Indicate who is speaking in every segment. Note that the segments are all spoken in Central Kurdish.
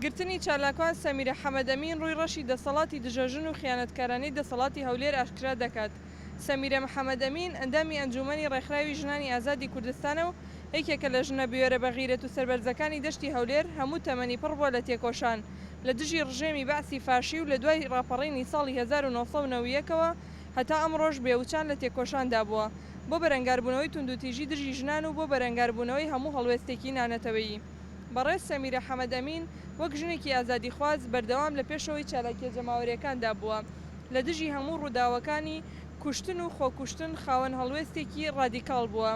Speaker 1: گرتنی چالاکوان سەمیرە حەمەدئەمین ڕووی ڕەشی دەسەڵاتی دژە ژن و خیانەتکارانەی دەسەڵاتی هەولێر ئاشکرا دەکات. سەمیرە محەمەدئەمین ئەندامی ئەنجوومەنی ڕێکخراوی ژنانی ئازادی کوردستانە و یەکێکە لە ژنە بوێرە بەغیرەت و سەربەرزەکانی دەشتی هەولێر، هەموو تەمەنی پڕ بووە لە تێکۆشان لە دژی ڕژێمی بەعسی فاشی و لە دوای ڕاپەڕینی ساڵی 1991 ەوە هەتا ئەمڕۆش بێ وچان لە تێکۆشاندا بووە بۆ بەرەنگاربوونەوەی توندوتیژی دژی ژنان و بۆ بەرەنگاربوونەوەی هەموو هەڵوێستێکی نانەتەوەیی. بەڕێز سەمیرە حەمەدئەمین وەک ژنێکی ئازادیخواز بەردەوام لە پێشەوەی چالاکیە جەماوەریەکاندا بووە لە دژی هەموو ڕووداوەکانی کوشتن و خۆکوشتن خاوەن هەڵوێستێکی ڕادیکاڵ بووە.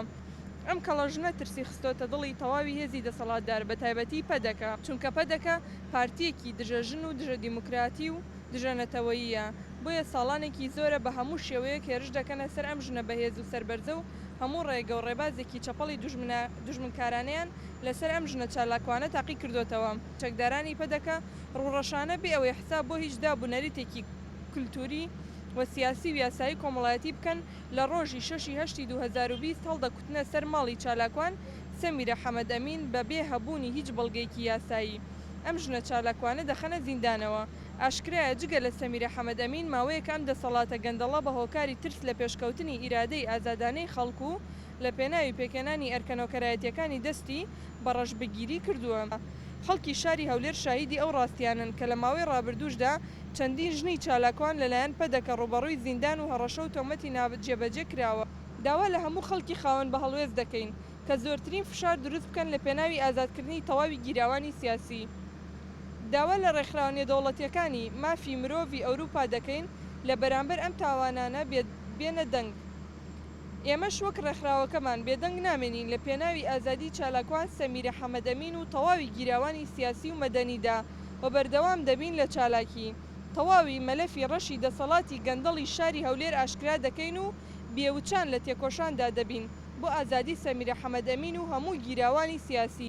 Speaker 1: ئەم کەڵە ژنە ترسی خستۆتە دڵی تەواوی هێزی دەسەڵاتدار بەتایبەتی پەدەکە، چونکە پەدەکە پارتیەکی دژە ژن و دژە دیموکراتی و دژە نەتەوەییە، بۆیە ساڵانێکی زۆرە بە هەموو شێوەیەک هێرش دەکەنە سەر ئەم ژنە بەهێز و سەربەرزە و هەموو ڕێگە و ڕێبازێکی چەپەڵی دوژمنکارانەیان لەسەر ئەم ژنە چالاکوانە تاقی کردۆتەوە. چەکدارانی پەدەکە ڕووڕەشانە بێ ئەوەی حساب بۆ هیچ داب و نەریتێکی کلتوری و سیاسی و یاسایی کۆمەڵایەتی بکەن لە ڕۆژی شەش ی هەشتی 2020 هەڵدەکوتنە سەر ماڵی چالاکوان سەمیرە حەمەدئەمین بە بێ هەبوونی هیچ بەڵگەیەکی یاسایی ئەم ژنە چالاکوانە دەخەنە زیندانەوە. ئاشکرایە جگە لە سەمیرە حەمەدئەمین ماوەیەکە ئەم دەسەڵاتە گەندەڵە بە هۆکاری ترس لە پێشکەوتنی ئیرادەی ئازادانەی خەڵک و لە پێناوی پێکهێنانی ئەرکە نۆکەرایەتیەکانی دەستی بە ڕەشبگیری کردووە. خەڵکی شاری هەولێر شاهیدی ئەو ڕاستیانەن کە لە ماوەی ڕابردووشدا چەندین ژنی چالاکوان لەلایەن پەدەکە ڕووبەڕووی زیندان و هەڕەشە و تۆمەتی ناجێبەجێ کراوە. داوا لە هەموو خەڵکی خاوەن بەهەڵوێست دەکەین کە زۆرترین فشار دروست بکەن لە پێناوی ئازادکردنی تەواوی گیراوانی سیاسی. داوا لە ڕێکخراوە نێودەوڵەتیەکانی مافی مرۆڤی ئەوروپا دەکەین لە بەرامبەر ئەم تاوانانە بێنە دەنگ. ئێمەش وەک ڕێکخراوەکەمان بێدەنگ نامێنین لە پێناوی ئازادی چالاکوان سەمیرە حەمەدئەمین و تەواوی گیراوانی سیاسی و مەدەنیدا و بەردەوام دەبین لە چالاکی. تەواوی مەلەفی ڕەشی دەسەڵاتی گەندەڵی شاری هەولێر ئاشکرا دەکەین و بێوچان لە تێکۆشاندا دەبین بۆ ئازادی سەمیرە حەمەدئەمین و هەموو گیراوانی سیاسی.